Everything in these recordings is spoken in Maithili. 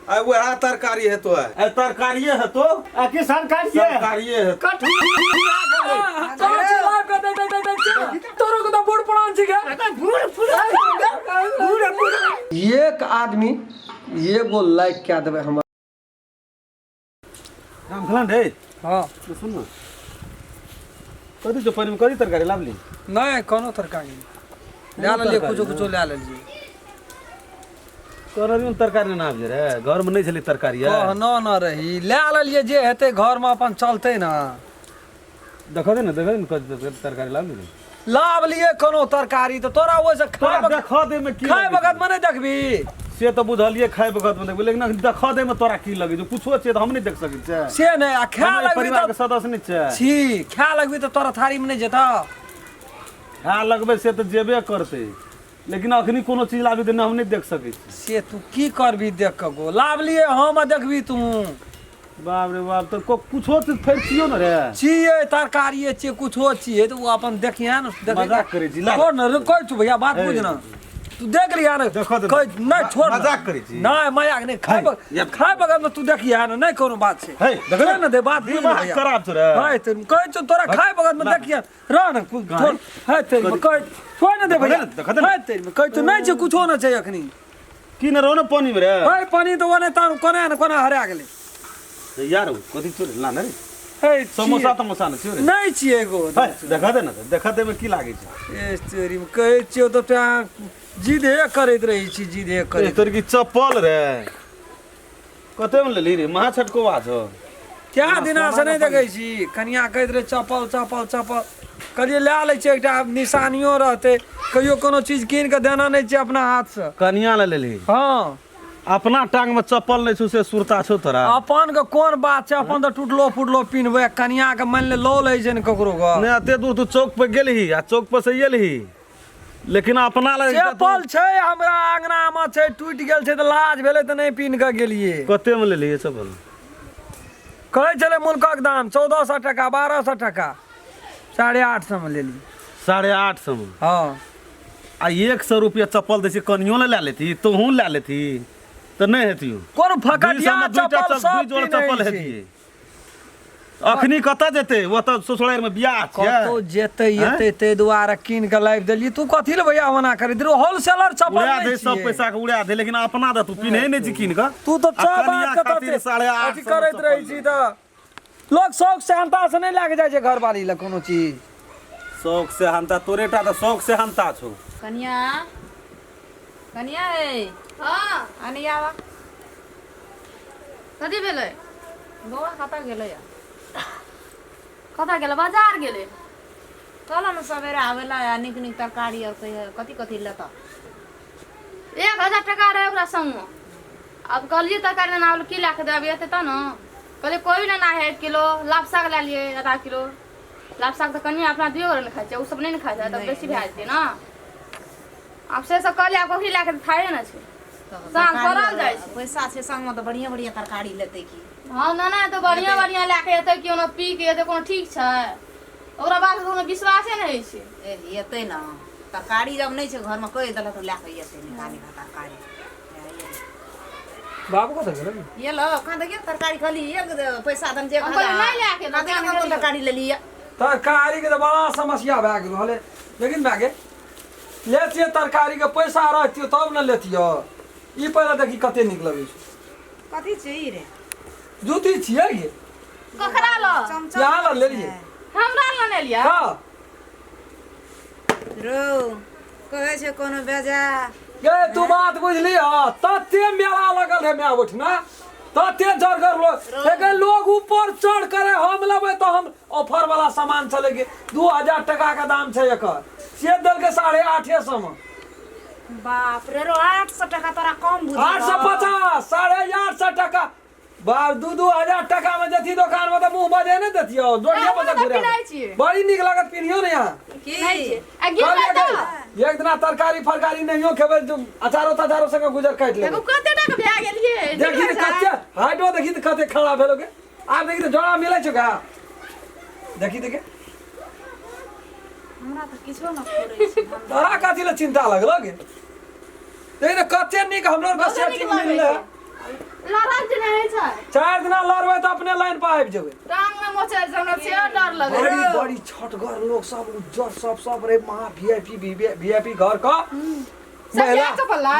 आइ वएह तरकारी हेतो आइ। आइ तरकारिए हेतो। आ की सरकारिए? सरकारिए हेतो। तोरा चिल्ला के दे दे दे दे तोरो के तो बूढ़ पुरान छी गे। बूढ़ पुरान, बूढ़ पुरान। एक आदमी एगो लाइक कए देबै हमर। राम खलान रे। हाँ। तो सुन ना, कथी छौ पानिमे? कथी तरकारी लाबली? नहीं, कोनो तरकारी नहीं ले लेलिए, कुछो कुछो ले लेलिए। तोरा भी तरकारी ना आबि रे, घरमे नहि छलै तरकारी। कहनो न रही, ले लेलिए, जे हेतै घरमे अपन चलतै ना। देखऽ दे ने, देखऽ दे ने, कथी तरकारी लाबली रे? लाबलिए कोनो तरकारी तऽ तोरा ओहिसँ तोरा खाय देखऽ दे मे की खाय लगै बगत मे नहि देखबी? से तऽ बुझलियै, खाय बगत मे देखबै, लेकिन अखन देखऽ दे मे तोरा की लगै छौ? कुछो छै तऽ हम नहि देख सकै छियै? से नहि, आ खाय हम एहि लगबी परिवार तऽ के सदस्य नहि छियै? छी, खाय लगबी तऽ तोरा थारीमे नहि जेतऽ? खाय लगबै से तऽ जेबे करतै, लेकिन अखनी कोनो चीज लाबी तऽ हम नहि देख सकै छी। से तू की करबी देख कऽ गो? लाबलिए हम आ देखबी तू? बाप रे बाप, तऽ कुछो चीज फरिचियो ने रे। छियै, तरकारिए छियै, कुछो छियै तऽ ओ अपन देखिहे ने, देखै। मजाक करै छी, ला। छोड़ ने रे, कहै छी भैया, बात बुझ ने, तू देख लिहा ने। देखऽ दे। कहै नहि, छोड़ ने। मजाक करै छी। नहि, मजाक नहि। खाय हे, खाय बगल मे तू देखिहे ने, नहि कोनो बात छै। हे, देखऽ छोड़ ने दे, बात बुझ ने दिमाग भैया। खराब छौ रे। है तऽ कहै छौ तोरा, खाय बगल मे देखिहे, रह ने, छोड़। है तेरी में कहै, छोड़ ने दे भैया। देखऽ दे ने। है तेरी में कहै छौ, नहि छै, कुछो नहि छै अखनी। की ने रहो ने पानी में रे? है, पानी तऽ ओने तान कोना ने कोना हरा गेलै। यार, कथी छौ रे? ला ने रे। है, समोसा तमोसा ने छियौ रे? नहि छियै एगो। है, देखऽ दे ने, देखऽ दे मे की लागै छै? ए तोरी में कहै छियौ तऽ तों जिदे करैत रहै छी, जिदे ए, करैत। तोर की चप्पल रे कते में लेली रे? महा छटकोवा छौ। क्या दिना से नहि देखै छी, कनिया कहैत रहै चप्पल चप्पल चप्पल, कहलियै लए लै छियै, एकटा निशानियो रहतै, कहियो कोनो चीज कीन कऽ देना नहि छै अपना हाथसँ। कनिया ले लेली? हँ। अपना टांग में चप्पल नहि छौ से सुरता छौ तोरा? अपन के कोन बात छै, अपन तऽ टूटलो फूटलो पिन्हबै, कनिया के मानि ले लौल होइ छै ने ककरो के। नहि, एते दूर तू चौक पर गेलही आ चौक पर से एलही, लेकिन अपना लग एकटा तू- चप्पल छै हमरा अंगना मे छै, टूटि गेल छै तऽ लाज भेलै तऽ नहि पिन्ह कऽ गेलियै। कते में लेलियै चप्पल? कहै छलै मुल्कक दाम 1400 टका, 1200 टका, 850 मे लेलियै। 850 में? हँ। आ 100 रुपया चप्पल दै छै, कनियो ले लेती, तोहूँ ले लेती तऽ नहि हेतियो? कोन 200 फकटिया मे दुइटा चप्पल दुइ सब जोड़ पिन्है चप्पल छै। हेतियै। अखनी कतऽ जेतै? ओतऽ ससुरारि मे बियाह छियै। कतौ जेतै एतै, ताहि दुआरे कीन कऽ लाबि देलियै। तू कथी लए भैया ओना करै? होलसेलर चप्पल उड़ा नहि दे सब छियै। पैसा के उड़ा दे, लेकिन अपना दे, तू पिन्है नहि छी कीन कऽ। तू तऽ आ सब कनिया बात के खातिर तते 850 अथी करैत चप्पल रहै छी तऽ लोक शौक सेहनता से नहि लए कऽ जाइ छै घरवाली लए कोनो चीज। शौक से हनता तोरे टा तऽ शौक से हनता छौ। कनिया, कनिया हे। हाँ। अनी आवा। कथी भेलै? बौआ कतऽ गेलै? कतऽ गेलै? बाजार गेलै। कहलहुँ ने सवेरे आबै लए आ नीक नीक तरकारी आर कहियो कथी कथी लेतऽ। 1000 टका रहै ओकरा संगमे। आब कहलियै तरकारी लेना आबै, की लए कऽ देबै? एतै तब ने। कहलियै कोबी लेना है 1 किलो, लाभ साग लए लियै आधा किलो। लाभ साग तऽ कनिये अपना दुइयो गोरे ने खाइ छै, ओ सब नहि ने खाइ छै, तऽ बेसी भए जेतै ने। आब से सब कहलियै, आब कथी लए कऽ थाहे ने छै। साँझ पड़ल जाइ छै। पैसा छै संगमे तऽ बढ़िआँ बढ़िआँ तरकारी लेतै की। हँ, नहि नहि तऽ बढ़िआँ बढ़िआँ लए कऽ एतै कि ओना पी के एतै, कोनो ठीक छै? ओकरा बात कोनो विश्वासे नहि होइ छै। ए, एतै ने तरकारी, जब नहि छै घरमे, कहि देलक तऽ लए कऽ एतै निका निका तरकारी। बाबू कतऽ गेलै? ये लो, कहाँ देखियौ तरकारी खाली एक पैसा दम जे। हम कहलियै नहि लए के कहाँ देखियौ, कोन कोन तरकारी लेलियै? तरकारी के तऽ बड़ा समस्या भए गेल हले, लेकिन भए गेल, लेतियै तरकारी के पैसा रहतियो तब ने लेतियो। ई पहिले देखी, कते नीक लगै छै। कथी छै ई रे? जूती छियै गे। ककरा लऽ? चमचम। यहाँ लऽ लेलियै। हमरा लऽ लेलियै? हँ। रो कहै छै कोनो बेजा। गे, तू बात बुझली? हँ, तते मेला लगल है माय ओहिठिना, तते जरगर लोग लेकिन लोग ऊपर चढ़ करे, हम लेबै तऽ हम ऑफर वाला सामान छलै कि 2000 टका के दाम छै एकर, से देलकै 850 मे। बाप रे रो, 800 टका तोरा कम बुझल? 850, 850 टका। बाप, 2-2 हजार टका में जथी दोकान में तऽ मुंह बजे नहि देतियौ, जोड़िए हमहूँ बजे तऽ घुरा। पिन्है छियै। बड़ी नीक लागत, पिन्हियो ने यहाँ। की? नहि छै आ गिरबै कहलियै तऽ गई, एक दिना तरकारी फरकारी नहियो खेबै, जो अचारो तचारो संगे गुजर काटि देखू लेबै। कते टाका भए गेलियै। देखी तऽ कते हाइटो, देखी तऽ कते खड़ा भेलो गे। आब देखी तऽ जोड़ा मिलै छौ का, देखी तऽ गे। हमरा तऽ किछो न फुरै छै। तोरा कथी लए चिंता लगलो गे? देखी तऽ कते नीक हमरो आरके बहुते नीक सेटिंग लगै मिललै। छै। ला 4 दिना लड़बै तऽ अपने लाइन पर आबि जेबै। टांग में मोचै छै हमरा से डर लगे। बड़ी बड़ी छठगर लोग सब उज्जर सब सब रहे महा वीआईपी वीआईपी घर का महिला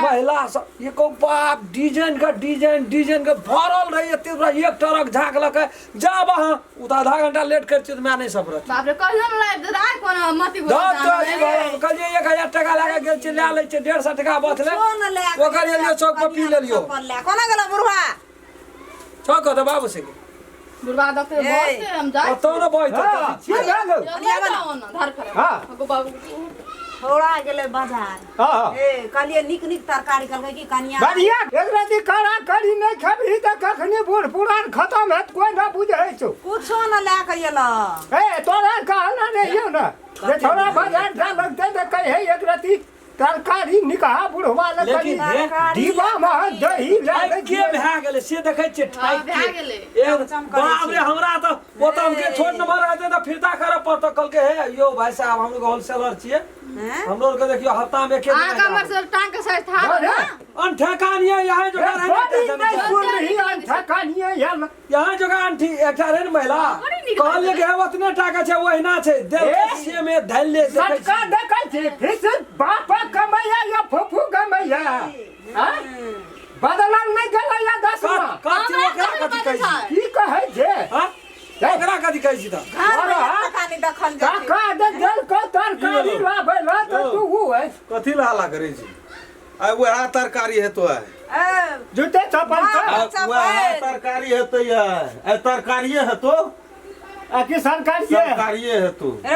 महिला सब एको बाप डिजाइन का डिजाइन डिजाइन के भरल रहे एते पूरा एक ट्रक झाँक लके जाब अहाँ उ तऽ आधा घंटा लेट कर छियै तऽ माय नहि सब रहत। बाप रे कहियो न लाइब दे आइ कोनो मति दब तऽ ई भरल कहलियै 1000 टका लए कऽ गेल छियै लए लै छियै 150 टका बचलै कोन लए कऽ ओकर एलियो चौक पर पी लेलियो। चप्पल लए कोना गेलो बुढ़वा? चौक तऽ बाबू से बुढ़वा डॉक्टर ए। बसते हम जाइ ओतौ ने बैठ हाँ, की भए गेल? धर कर हाँ। गो बाबू छौड़ा गेलै बाजार। हाँ। ए कहलियै नीक नीक तरकारी कहलकै कि कनिया बढ़िया एक राति कड़ा करी नहीं खेबही तऽ कखनी बूढ़ पुरान खत्म हेत कोई ना बुझै छौ। कुछो न लए कऽ एलऽ। ए तोरा कहना नहीं हो ना जे छोड़ा बाजार जा लगते तऽ कहे एक रति तरकारी निकाह बुढ़वा लग लेकिन हे, डिब्बा में दही लए लै के छियै। भए गेलै से देखै छियै हाँ, ठाकि भए गेलै। ए, चमचम करै बाप रे छै। हमरा तऽ ओतऽ हम के छोट नंबर रहतै तऽ फिरता करऽ पड़तौ। कहलकै हे यौ भाई साहब हम लोग होलसेलर छियै हैं? हमरो आरके देखियौ हफ्ता में एके अहाँ दिन हमर से टांग के साइज था अरे, अनठेकान ये यहाँ जोगार है बड़ी ना नहीं सुन रही अनठेकान ये यार। यहाँ जोगार अंठी एकटा रहे ने महिला बड़ी नीक कहलियै कि हे ओतने टाका छै ओहिना छै देल ए, से में धैल ले देखै सटका छी। देखै छी फिर से बाप कमैया या फूफू कमैया हाँ? बदलल नहीं गेलैया दसमा। कथी हमरा ओकरा कथी कथी कहै बाजै छी? की कहै छै? हाँ? ओकरा कथी कहै छी तऽ? घर में तोरा? तरकारी देखल जेतै। काका दे देल को तरकारी लाबै ला तऽ तू उ है कथी ला हल्ला करै छी? आइ वएह तरकारी हेतो आइ। ए, जूते चप्पल बाप का आइ वएह तरकारी हेतै आइ। आइ तरकारिये हेतो। आ की सरकारिये? तरकारिये हेतो। ए,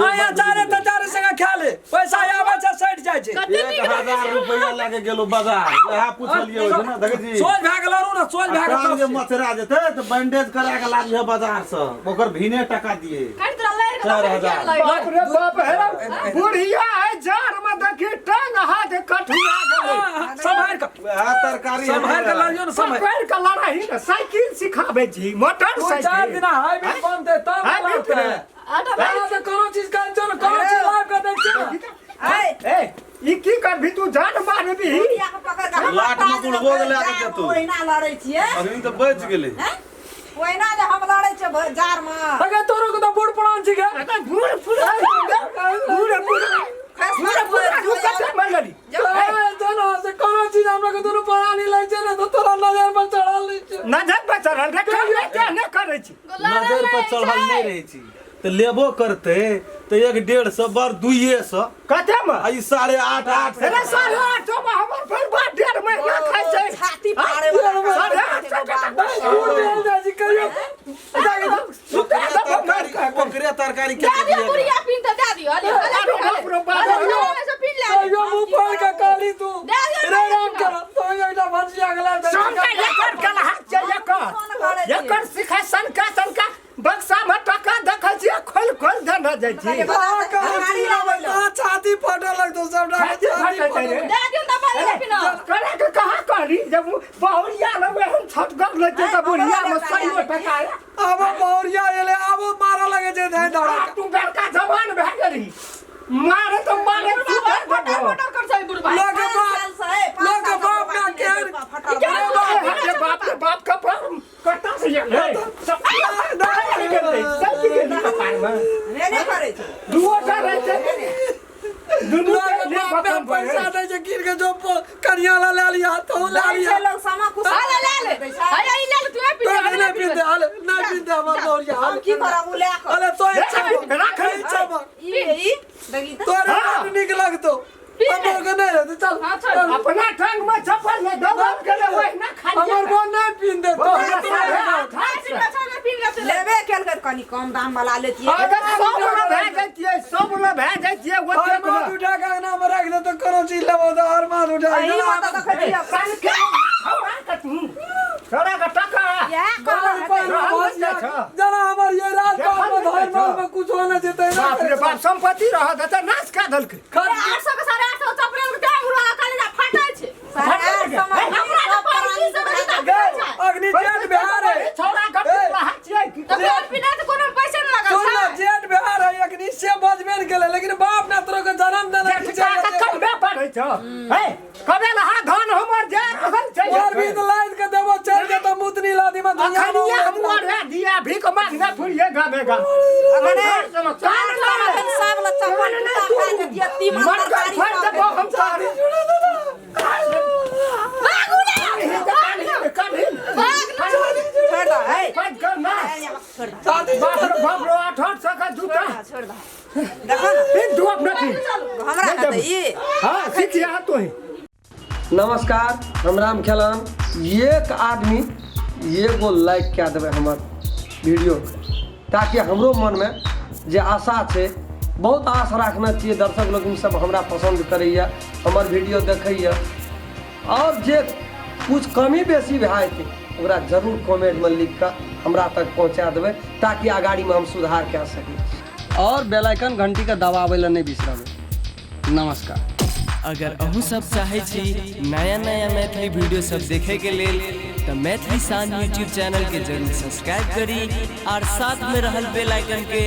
आया चारे तऽ चारे संगे खा ले पैसा आबै छै सटि जाइ छै। 1000 रुपैआ लए के गेलो बाजार वएह पुछलियै ओहि ना देखै छी। सोझ भए गेल ने सोझ भए टांग गेल जे मचरा जेतै तऽ बैंडेज करा के लाबिहे बाजार से ओकर भीने टका दिए। कनि तोरा लड़ि के 4000। बाप रे बाप हे बुढ़िया है जार में देखी टांग हाथ कठुआ गेलै। सम्हारि कऽ वएह तरकारी सम्हारि कऽ लड़ियौ ने सम्हारि पकड़ के लड़ाई ने साइकिल सिखाबै छी मोटर दू चारि साइकिल। दिना हाईवे बनतै तब हाईवे लड़तै। पे। अहाँ तऽ कोनो चीज कहै छियौ ने कोनो चीज लाबि कऽ दै छियौ ने। ए, ए ई की करबी तू जान मारबी? बुढ़िया के पकड़ के हम लाट में ताज बुढ़बो के लए के जाड़ में जेतौ। ओहिना लड़ै छियै। अखनी तऽ बचि गेलै। हैं? ओहिना जे हम लड़ै छियै जाड़ में। अगे तोरो के तऽ बूढ़ पुरान छी गे। अरे बूढ़ पुरान बूढ़ पुरान खस बूढ़ पुरान तू कते मरलही? दोनो से कोनो चीज हमरा के दुनू परानी लै छै ने तऽ तोरा नजर पर चढ़ल नै छै। नजर पर चढ़ल रे कमे क्या नहि करै छी? नजर पर चढ़ल नहि रहै छी तऽ लेबो करतै तऽ 150 बड़ 200 कते में? आ ई 8.5 800। अरे 850 में हमर परिवार 1.5 महीना खाइ छै। छाती फाड़े वाला 850 टका बूढ़ भेल जाइ छी कहियो सुता दबो मार के। ओकरे तरकारी के दए दियौ बुढ़िया पीन तऽ दए दियौ। अरे, अरे, अरे बाप रे बाप। अरे, से पीन ले। कहियो मुँह पर के कहली तू दए दियौ रे राम कर तो एकटा भंसिया गेला सनका एकर कलहा छै एकर। एकर सिखा सनका सनका बक्सा में टका देखै छियै खोल खोल देने जाइ छी। छाती फटऽ लगतौ सबटा छाती फाटै छै रे। दए दियौ तऽ बड़ी पीन। करे के कहाँ कहली जब बहुरिया लग एहन छटगर लै छै तऽ बुढ़िया में 100 टका आया। आब बहुरिया एलै आब मारऽ लगै छै धाइ धड़ा। आब तू बड़का जवान भए गेलही मारे तऽ मारे तू फटर फटर कर छै बुढ़बा। लोक बाप लोक बाप ना केहन अरे बाप रे बाप का पर कट्टा से ये ले सब गेली कपार में नहि करै छै। दुओ टा रहै छै दुनू लोक के ले बाप खतम भए पैसा दै छै कीन के जो कनिया ला ले लिया तो ले दै लिया। छै लोग समा कुछ अरे ले ले। अरे ई ले ले तू पी तो ले। नहीं पीते अरे नहीं पीते हमर बहुरिया। हम की करब उ लए कऽ? अरे तो इच्छा राख इच्छा ई ई देखी तऽ। तोरे हाँ। बड नीक लगतो हमर के नहीं रहते चल हाँ, चल। अपना टांग में चप्पल ले दबाव के ले वही ना खाली हमर बोन नहीं पीन दे तो लेबे केलकै तऽ कनी कम दाम वाला लेतियै। अगर सब ला भए जैतियै सब ला भए जैतियै हर ओतेक माथ उठा के अंगना में रख दे तो कोनो चीज लेबो तो हर माथ उठा के एही में तऽ देखै छियै सनके छौड़ा के तू छौड़ा के टका इएह कहलक हेतै। जना हमर ये राज पाट में धर माल में कुछ होना जेतै ना। बाप रे बाप संपत्ति रहत तऽ नाश कए देलकै। 800 के 850 चपरे के दे बुढ़वा काली फाटै छै। 850 में हमरा तऽ 2500 के जूता पीनै छै। अग्नि जेठ बिहार है छौड़ा के रहा छियै की तऽ पेट पीनै तऽ कोनो पैसे नहि लागल सुन ना छै। जेठ बिहार है अग्नि से बजबे ने गेलै लेकिन बाप ने तोरो के जन्म देने जेठका के कमबे पड़ै छौ हे कबे लहा धन हमर जे रहल छै और भी तो लाद के देबो चल के तो मुतनी लादी में दुनिया अखनिया हम मरे दिया भीख मांगने फिरिए गामे गाम। अखने कान अखन सब लए चप्पल जूता खाइ के दिया, तीमन मर तरकारी गए सब। देबो हम तारी। भागू छोड़ दो है। बाप छोड़ दो। रे बाप रे, 800 का जूता। छोड़ दो, देखो ना। फिर तू अपना थी। हमरा नहीं हेतै देबो। ई। हाँ, सीख यहाँ तो ही। नमस्कार, हम राम खेलन। एक आदमी एगो लाइक कए देबै हमर वीडियो, ताकि हमरो मनमे जे आशा छै, बहुत आश राखने छियै, दर्शक लोकनि सब हमरा पसन्द करैए, हमर वीडियो देखैए। आओर जे कुछ कमी बेसी भए जेतै, ओकरा जरूर कमेंटमे लिख कऽ हमरा तक पहुँचा देबै, ताकि अगाड़ीमे हम सुधार कए सकी। आओर बेल आइकन घंटीके दबाबै लए नहि बिसरबै। नमस्कार। अगर अहूँ सब चाहै छी नया नया मैथिली वीडियो सब देखे के लेल, तऽ मैथिली शान यूट्यूब चैनल के जरूर सब्सक्राइब करी और साथ में रहल बेल आइकन के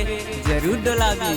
जरूर दबाबी।